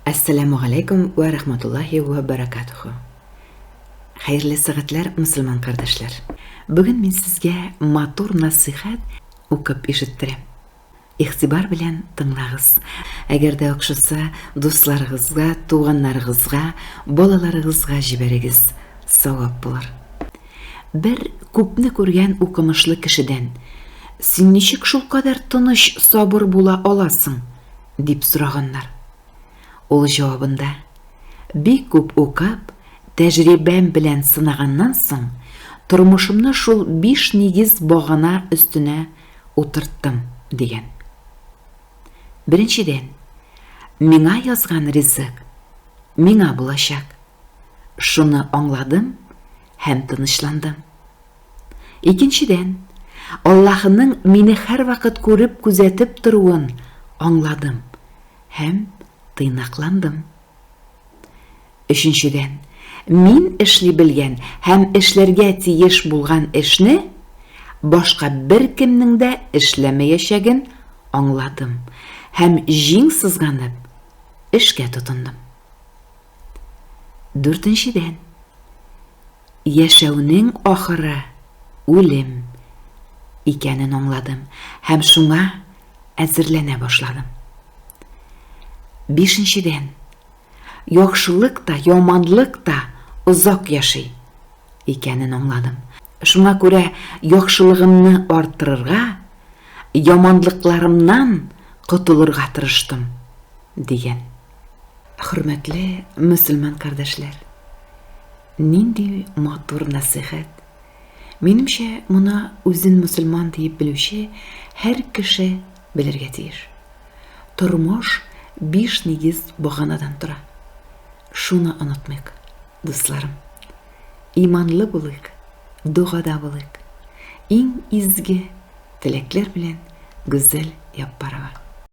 Әссәләмү галәйкүм вә рәхмәтуллаһи вә бәрәкәтүһү. Хәерле сәгатьләр, мөселман кардәшләр. Бүген мин сезгә матур насыйхәт укып ишеттерәм. Игътибар белән тыңлагыз. Әгәр дә охшаса, дусларыгызга, туганнарыгызга, балаларыгызга җибәрегез. Савап булыр. Бер күпне күргән укымышлы кешедән, Син ничек шулкадәр тыныч, сабыр була аласың? дип сораганнар. Ул җавабында, Бик күп укып, тәҗрибәм белән сынаганнан соң, тормышымны шул биш нигез багана өстенә утырттым, дигән. Беренчедән, миңа язган ризык миңа булачак. Шуны аңладым һәм тынычландым. Икенчедән, Аллаһының мине һәрвакыт күреп күзәтеп торуын аңладым һәм тыйнакландым. Өченчедән, мин эшли белгән һәм эшләргә тиеш булган эшне башка беркемнең дә эшләмәячәген аңладым һәм җиң сызганып эшкә тотындым. Дүртенчедән, яшәүнең ахыры үлем икәнен аңладым һәм шуңа әзерләнә башладым. Бишенчедән, яхшылык та, яманлык та озак яши икәнен аңладым. Шуңа күрә яхшылыгымны арттырырга, яманлыкларымнан котылырга тырыштым, дигән. Хөрмәтле мөселман кардәшләр! Нинди матур нәсыйхәт! Минемчә, моны үзен мөселман диеп белүче һәр кеше белергә тиеш. Тормыш биш нигез баганадан тора. Шуны онытмыйк, дусларым. Иманлы булыйк, догада булыйк. Иң изге теләкләр белән Гүзәл Яппарова.